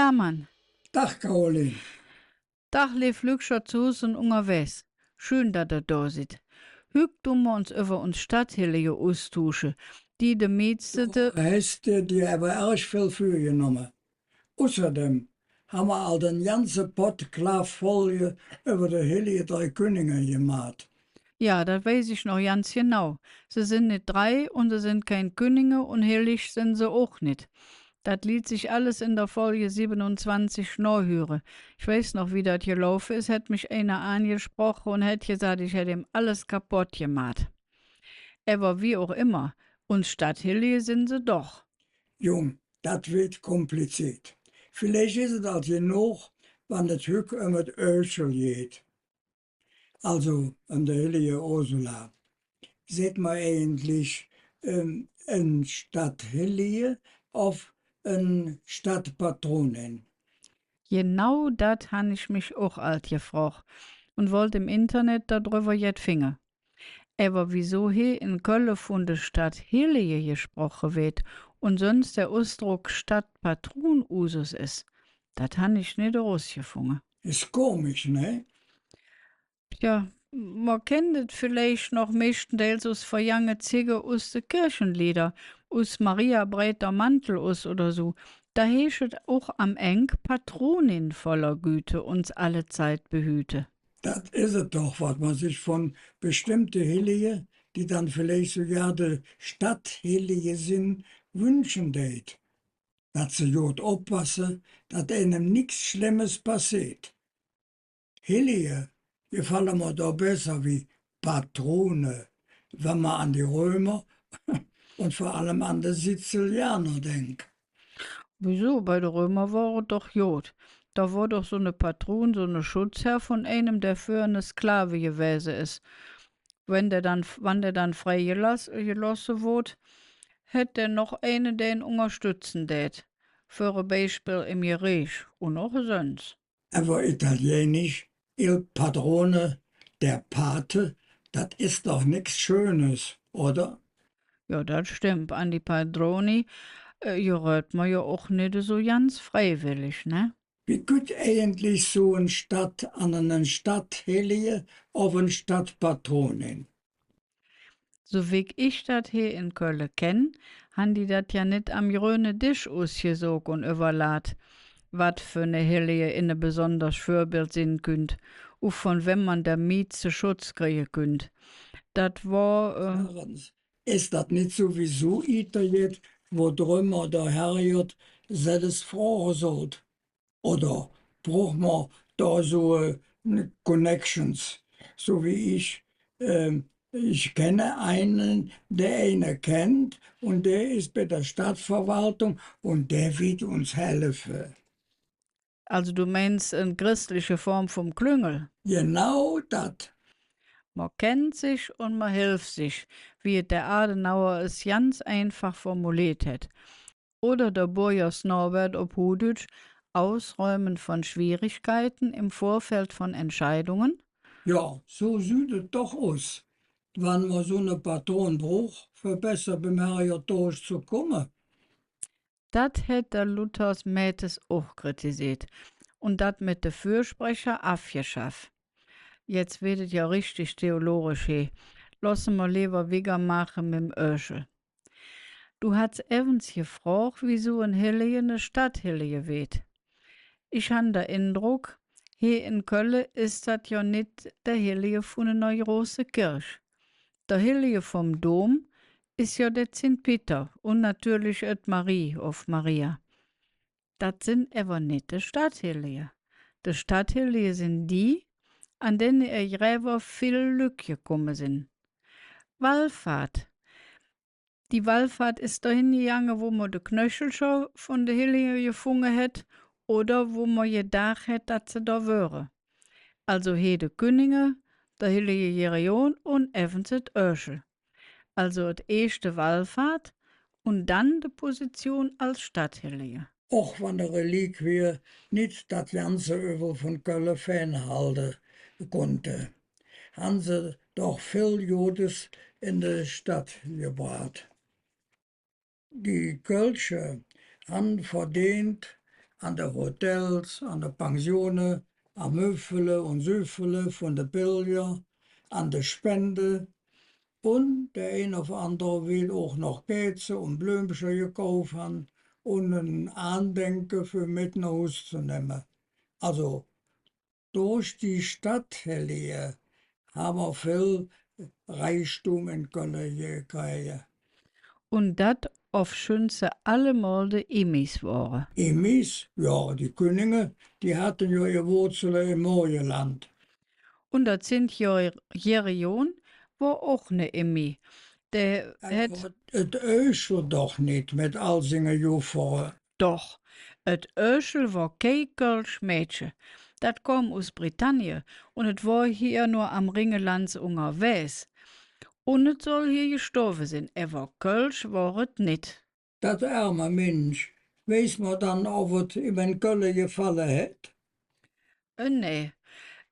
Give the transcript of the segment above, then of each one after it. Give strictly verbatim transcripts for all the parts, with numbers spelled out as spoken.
Hermann. Dag, Caroline. Dag, leev Lückcher zo Hus un ungerwägs. Schön, dat ehr do sid. Hügg dun mer uns üvver uns Stadthillige ustuusche, die de mieste... Do häs de dir ävver ärg vill vürgenomme. Usserdäm han mer ald en ganze Podklaaf-Folg üvver de Hellige Drei Künninge gemaht. Jo, dat weiß ich noch ganz genau. Se sin nit drei un se sin kein Künninge un hellig sin se och nit. Dat liet sich alles en der Folg sibbenunzwanzig nohüre. Ich weiß noch, wie dat gelaufe es, hät mich einer aangesproche un hät gesaht, ich hätt im alles kapodd gemaht. Ävver wie och immer, uns Stadthillige sin se doch. Jung, dat weed kompliziert. Villeich es et ald genog, wann et hügg öm et Ööschel geiht. Alsu, öm de hellige Ursula. Säht mer eigentlich, ähm, en Stadthillige ov en Stadtpatronin? Genau dat han ich mich och ald gefrog un wollt em Internet dodrüvver jet finge. Ävver wiesu he en Kölle vun de Stadthillige gesproche weed un söns der Usdrock Stadtpatron Usus es, dat han ich nit erusgefunge. Es komisch, ne? Tja, mer kennt et villeich noch miestendeils us vergange Zigge us de Kirchenlieder, us Maria, breiter Mantel us oder su. Do heiß et och am Engk: Patronin voller Güte, uns allezeit behüte. Dat es et doch, wat mer sich vun bestemmte Hellige, die dann villeich sugar de Stadthellige sin, wünsche deit. Dat se god oppasse, dat einem nix Schlemmes passeet. Hellige gefalle mer do besser wie Patrone, wann mer an die Römer un vür allem an de Sizilianer denk. Wiesu? Bei de Römer wor et doch god. Do wor doch su ne Patron, su ne Schutzherr vun einem, dä vürher ne Sklave gewäse es. Wann dä dann, wann dä dann frei geloss, gelooße woodt, hät dä noch eine, dä en ungerstütze dät. För e Beispill em Gereech un och söns. Ävver italienisch, il padrone, der Pate, dat es doch nix Schönes, oder? Jo, dat stemmp. An die Padroni, äh, gerööt mer jo och nit esu ganz freiwillig, ne? Wie kütt eigentlich su en Stadt an ene Stadthellige ov en Stadtpatronin? Su wigg ich dat he en Kölle kenn, han die dat jo nit am gröne Desch usgesok un üvverlaht, wat för ne Hellige inne besonders Vörbeld sin künnt, ov vun wäm mer der mieste Schutz krige künnt. Dat wor, äh, es dat nit suwiesu iter jet, wo dröm mer der Herrgodd selvs froge sollt? Oder bruch mer do su, äh, Connections, su wie ich, ähm, ich kenne eine, dä eine kennt un dä es bei der Stadtverwaltung un dä weed uns helfe. Alsu do meins en christliche Form vum Klüngel? Genau dat. Mer kennt sich un mer helf sich, wie et der Adenauer es ganz einfach formuleet hät. Oder der Burgers Norbert op Huhdütsch: Ausräumen von Schwierigkeiten im Vorfeld von Entscheidungen? Jo, su süht et doch us, wann mer su ne Patron bruch, för besser beim Herrgodd durchzekumme. Dat hät der Luthers Mätes och kritiseet un dat met de Fürsprecher avgeschaff. Jetz weed et jo richtig theologisch he. Looße mer leever wigger maache mem Ööschel. Do häs evvens gefrog, wiesu en Hellige ne Stadthellige weed. Ich han der Endrock, he en Kölle es dat jo nit der Hellige vun ener große Kirch. Der Hellige vum Dom es jo der Zint Pitter un natörlich et Marie ov Maria. Dat sin ävver nit de Stadthellige. De Stadthellige sin die, an denne ehr Gräver vill Lück gekumme sin. Wallfahrt. Die Wallfahrt es dohin gegange, wo mer de Knöchelcher vun de Hellige gefunge hät oder wo mer gedaach hät, dat se do wöre. Alsu he de Künninge, der hellige Gereon un evvens et Ööschel. Alsu et eeschte Wallfahrt un dann de Position als Stadthellige. Och wann de Reliquie nit dat ganze Üvvel vun Kölle fähnhalde kunnte, han se doch vill Godes en de Stadt gebraht. Die Kölsche han verdeent, an de Hotels, an de Pensione, am Müffele un Süffele vun de Pilger, an de Spende, un der ein ov andere weed och noch Kääze un Blömcher gekauf han un en Aandenke för met noh Hus ze nemme. Alsu, durch die Stadthellige han mer vill Reichtum en Kölle gekräge. Un dat, ovschüns se allemol de Immis wore. Immis? Jo, die Künninge, die hatte jo ehr Woozele em Morgeland. Un dat Sint Gereon wor och ne Immi. Dä hät et Ööschel doch nit met all singe Juffere. Doch, et Ööschel wor kei kölsch Mädche. Dat kom us Bretagne, un et wor hee nor am Rhing elans ungerwägs. Un et soll hee gestorve sin, ävver kölsch wor et nit. Dat ärme Minsch, weiß mer dann, ov et im en Kölle gefalle hät? Äh, nä.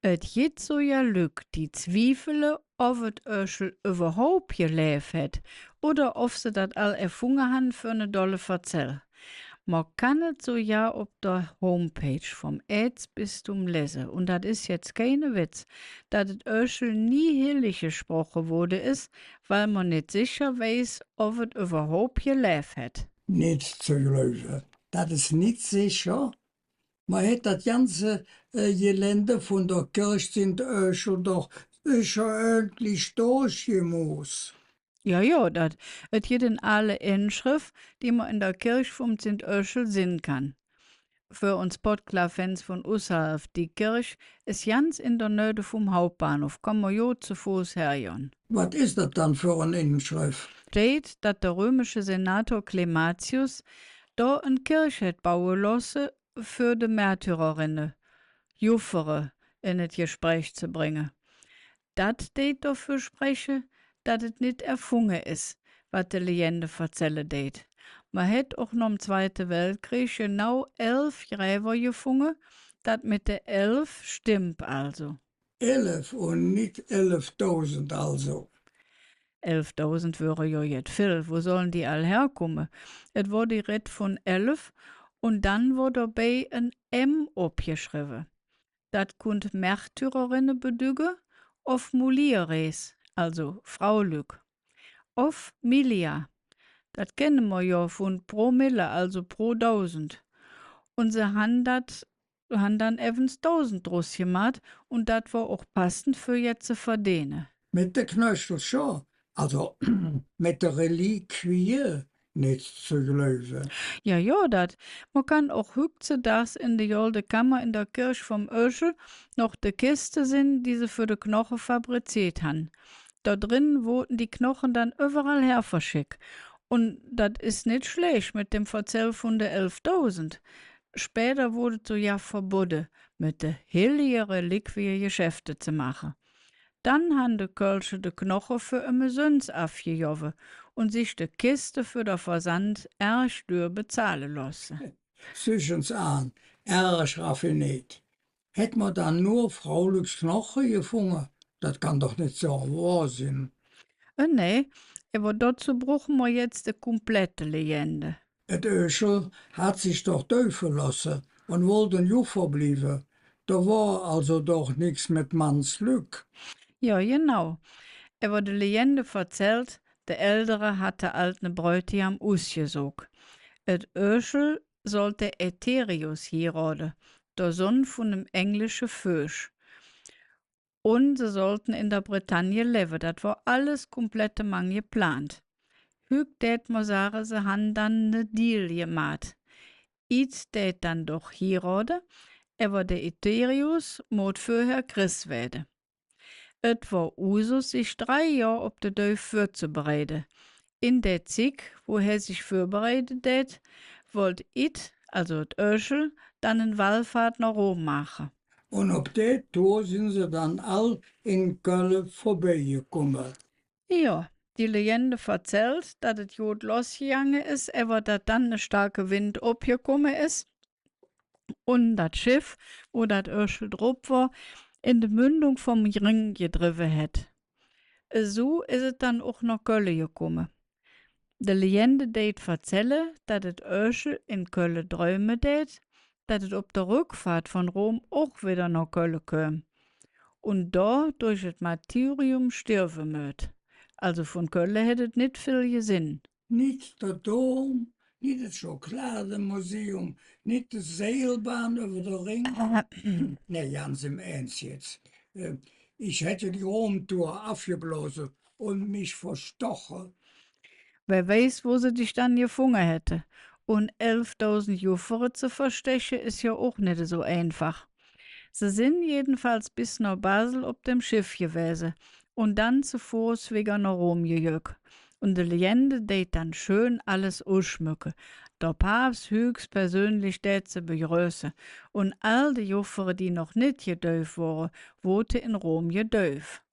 Et gitt sugar Lück, die zwiefele, ov et Ööschel üvverhaup geläv hät, oder ov se dat all erfunge han för ne dolle Verzäll. Mer kann et sugar op der Homepage vum Ääzbistum lese, un dat es jetz keine Witz, dat et Ööschel nie hellig gesproche woode es, weil mer nit secher weiß, ov et üvverhaup geläv hät. Nit ze gläuve. Dat es nit secher. Mer hät dat ganze, äh, Gelände vun der Kirch Sint Ööschel doch secher ööntlich durchgemoos. Jo, jo, dat. Et gitt en aale Inschreff, die mer en der Kirch vum Sint Ööschel sinn kann. För uns Podklaaf-Fans vun usserhalv: Die Kirch es ganz en der Nöhde vum Hauptbahnhoff, kann mer jo zo Foß hergonn. Wat es dat dann för en Inschreff? Steiht, dat der römische Senator Clematius do en Kirch hät baue looße, för de Märtyrerinne, Juffere, en et Gespräch ze bränge. Dat deit doför spreche, dat et nit erfunge es, wat de Legende verzälle deit. Mer hät och nohm Zweite Weltkreeg genau elf Gräver gefunge, dat met de elf stemmp alsu. Elf un nit elfdausend alsu. Elfdausend wöre jo jet vill. Wo sollen die all herkumme? Et wor die Red vun elf, un dann wor dobei en M opgeschrevve. Dat kunnt Märtyrerinne bedügge, ov Mulieres, alsu Fraulück, ov Milia. Dat kenne mer jo vun Promille, alsu pro dausend. Un se han dat han dann evvens dausend drus gemaht, un dat wor och passend, för jet ze verdeene. Met de Knöchel, jo. Alsu, met de Reliquie nit ze gläuve. Jo, jo, dat. Mer kann och hüggzedags en de golde Kammer en der Kirch vum Ööschel noch de Keste sinn, die se för de Knoche fabrizeet han. Do dren woodte die Knoche dann üvverall her verscheck. Un dat es nit schlääch met dem Verzäll vun de elfdausend. Späder woodt et sugar verbodde, met de hellige Reliquie Geschäfte ze maache. Dann han de Kölsche de Knoche för ömesöns avgegovve un sich de Keste för der Versand ärg dür bezahle looße. Süch ens aan, ärg raffineet. Hät mer dann nor Fraulücks Knoche gefunge? Dat kann doch nit su wohr sin. Äh, nä, ävver dozo bruche mer jetz de komplette Legende. Et Ööschel hät sich doch däufe looße un wollt en Juffer blieve. Do wor alsu doch nix met Mannslück. Jo, genau. Ävver de Legende verzällt, de Eldere hatte ald ne Bräutigam usgesök. Et Ööschel sollt der Aetherius hierode, der Sonn vun dem englische Föösch. Un se sollte en der Bretagne levve. Dat wor alles komplett mang geplant. Hügg dät mer sage, se han dann ne Deal gemaht. Iht dät dann doch hierode, ävver der Aetherius moot vörher Chris weede. Et wor Usus, sich drei Johr op de Däuf vörzebereide. En der Zigg, wo hä sich vörbereide dät, wollt iht, alsu et Ööschel, dann en Wallfahrt noh Rom maache. Un op dä Tour sin se dann all en Kölle vörbeigekumme. Jo, die Legende verzällt, dat et god losgegange es, ävver dat dann ne starke Wind opgekumme es un dat Scheff, wo dat Ööschel drop wor, en de Mündung vum Rhing gedrevve hät. Esu es et dann och noh Kölle gekumme. De Legende deit verzälle, dat et Ööschel en Kölle dräume dät, dat et op der Röckfahrt vun Rom och widder noh Kölle köm un do durch et Martyrium sterve mööt. Alsu vun Kölle hät et nit vill gesinn. Nit der Dom, nit et Schokolademuseum, nit de Seilbahn üvver der Rhing. Nä, ganz em Ähnz jetz. Äh, ich hätt die Romtour avgeblose un mich verstoche. Wä weiß, wo se dich dann gefunge hätte. Un elfdausend Juffere ze versteche es jo och nit esu einfach. Se sin jedenfalls bes noh Basel op dem Scheff gewäse un dann ze Foß wigger noh Rom gejöck. Un de Legende deit dann schön alles usschmücke. Der Paps hüchs persönlich dät se begröße, un all de Juffere, die noch nit gedäuf wore, woodte en Rom gedäuf.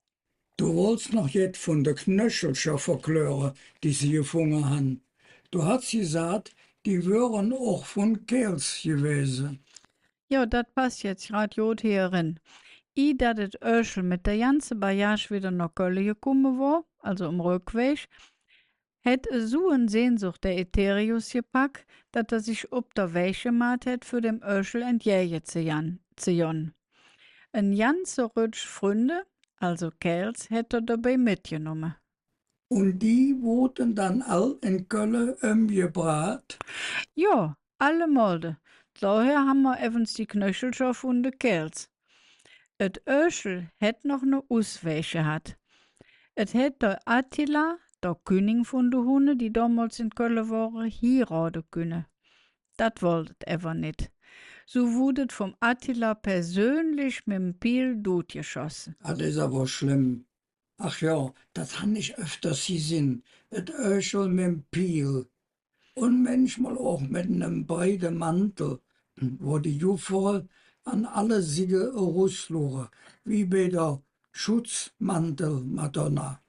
Do wollts noch jet vun de Knöchelcher verkläre, die se gefunge han. Do häs gesaht, die wören och vun Kääls gewäse. Jo, dat pass jetz grad god hee eren. Ih dat et Ööschel met der ganze Bagage widder noh Kölle gekumme wor, alsu om Röckwäg, hät esu en Sehnsuch der Aetherius gepack, dat hä sich op der Wäg gemaht hät, för dem Ööschel entgäge ze gonn. En ganze Rötsch Fründe, alsu Kääls, hät hä dobei metgenomme. Un die woodte dann all en Kölle ömgebraht? Jo, allemolde. Doher han mer evvens die Knöchelcher vun de Kääls. Et Ööschel hät noch ne Uswäg gehat. Et hät der Attila, der Künning vun de Hunne, die domols en Kölle wore, hierode künne. Dat wollt et ävver nit. Su woodt et vum Attila persönlich mem Piel dudgeschosse. Dat es ävver schlemm. Ach jo, dat han ich öfters gesinn, et Ööschel mem Piel. Un mänchmol och met nem breide Mantel, wo die Juffere an alle Sigge eruslore, wie bei der Schutzmantelmadonna.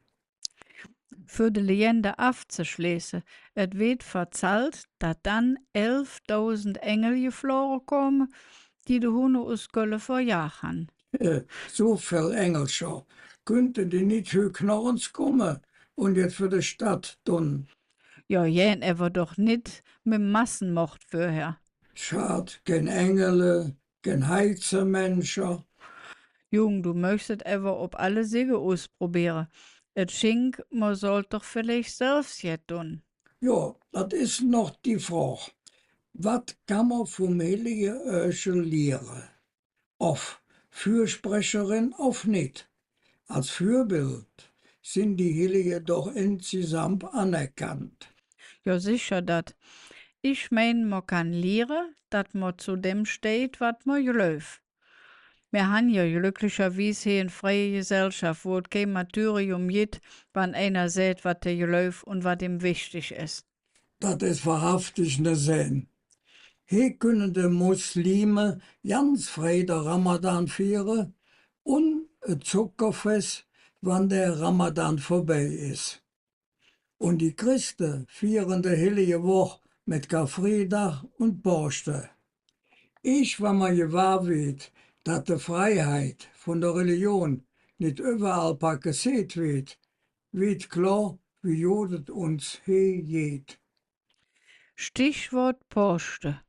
För de Legende avzeschleeße, et weed verzallt, dat dann elfdausend Engel gefloge kome, die de Hunne us Kölle verjag han. Äh, su vill Engelcher, künnte die nit hügg noch ens kumme un jet för de Stadt dun? Jo, gään, ävver doch nit mem Massenmord vörher. Schad, kein Engele, kein Heizemänncher. Jung, do mööchs et ävver op alle Sigge usprobeere. Et schingk, mer sollt doch villeich selvs jet dun. Jo, dat es noch die Frog. Wat kann mer vum hellige Ööschel liere? Ov Fürsprecherin ov nit, als Vürbild sin die Hellige doch insgesamp anerkannt. Jo, secher dat. Ich mein, mer kann liere, dat mer zo däm steiht, wat mer gläuv. Mer han jo glöcklicherwies hee en freie Gesellschaff, wo et kei Martyrium gitt, wann einer säht, wat hä gläuv un wat im wichtig es. Dat es wahrhaftig ne Sän. Hee künne de Muslime ganz frei der Ramadan fiere un et Zuckerfess, wann der Ramadan vörbei es. Un die Christe fiere de Hellige Woch met Karfriedag un Poosche. Eesch wann mer gewahr weed, dat de Freiheit vun der Religion nit üvverall praktizeet weed, weed klor, wie god et uns hee geiht. Stichwort Poosche.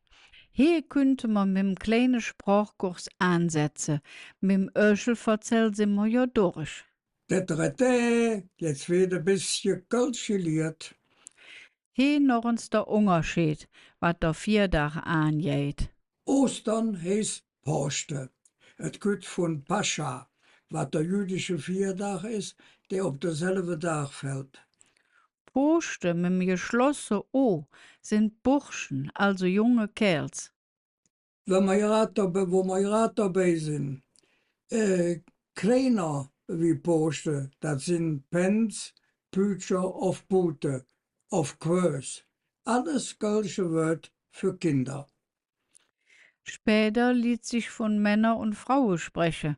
Hee künnte mer mem kleine Sprochkurs aansetze. Mem Ööschelverzäll sin mer jo durch. Täterätä, jetz weed e bessche Kölsch geliert. Hee noch ens der Ungerscheed, wat der Fierdag aangeiht. Ostern heiß Poosche. Et kütt vun Pascha, wat der jüdische Fierdag es, dä op derselve Dag fällt. Poosche, mem geschlosse O, sin Burschen, alsu junge Kääls. Wann mer grad dobei, wo mer grad dobei sin, äh, kleiner wie Poosche, dat sin Pänz, Pütcher ov Pute, ov Quöös. Alles kölsche Wööd för Kinder. Späder liet sich vun Männer un Fraue spreche,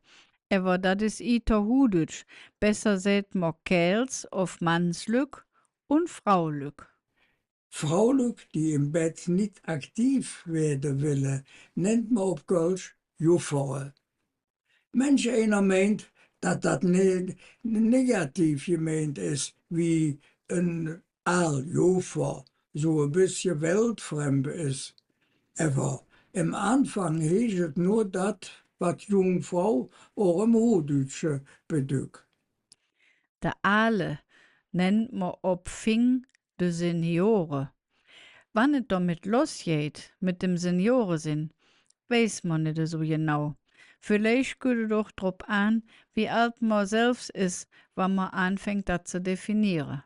ävver dat es ih to huhdütsch, besser säht mer Kääls ov Mannslück un Fraulück. Fraulück, die em Bedd nit aktiv wääde welle, nennt mer op Kölsch Juffere. Mänch einer meint, dat dat ne-, negativ gemeint es, wie en aal Juffer, su e bessche weltfremb es. Ävver Em Aanfang heeß et nor dat, wat Jungfrau och em Huhdütsche bedügg. De Aale nennt mer op Fing de Seniore. Wann et domet lossgeiht, met dem Seniore sin, weiß mer nit esu genau. Villeich kütt et och drop aan, wie ald mer selvs es, wann mer aanfängk, dat ze definiere.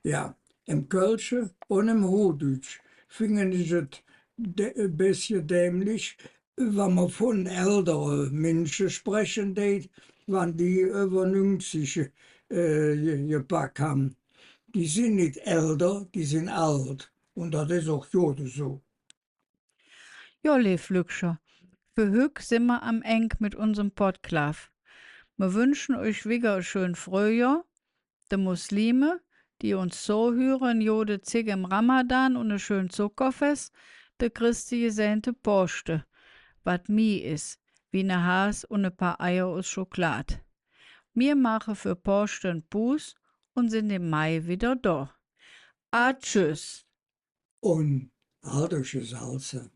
Jo, em Kölsche un em Huhdütsch fingen ich et dä-, e bessche dämlich, wann mer vun äldere Minsche spreche deit, wann die üvver nüngzig, äh, ge-, gepack han. Die sin nit älder, die sin ald. Un dat es och god esu. Jo, leev Lückcher, för hügg sin mer am Engk met unsem Podklaaf. Mer wünsche üch wigger e schön Fröhjohr. De Muslime, die uns zohüre, en gode Zigg em Ramadan un e schön Zuckerfess, de Chreste gesähnte Poosche, wat mih es wie ne Has un e paar Eier us Schokolad. Mir maache för Poosche en Puus un sin em Mai widder do. Atschüss. Un haldt üch de Salze.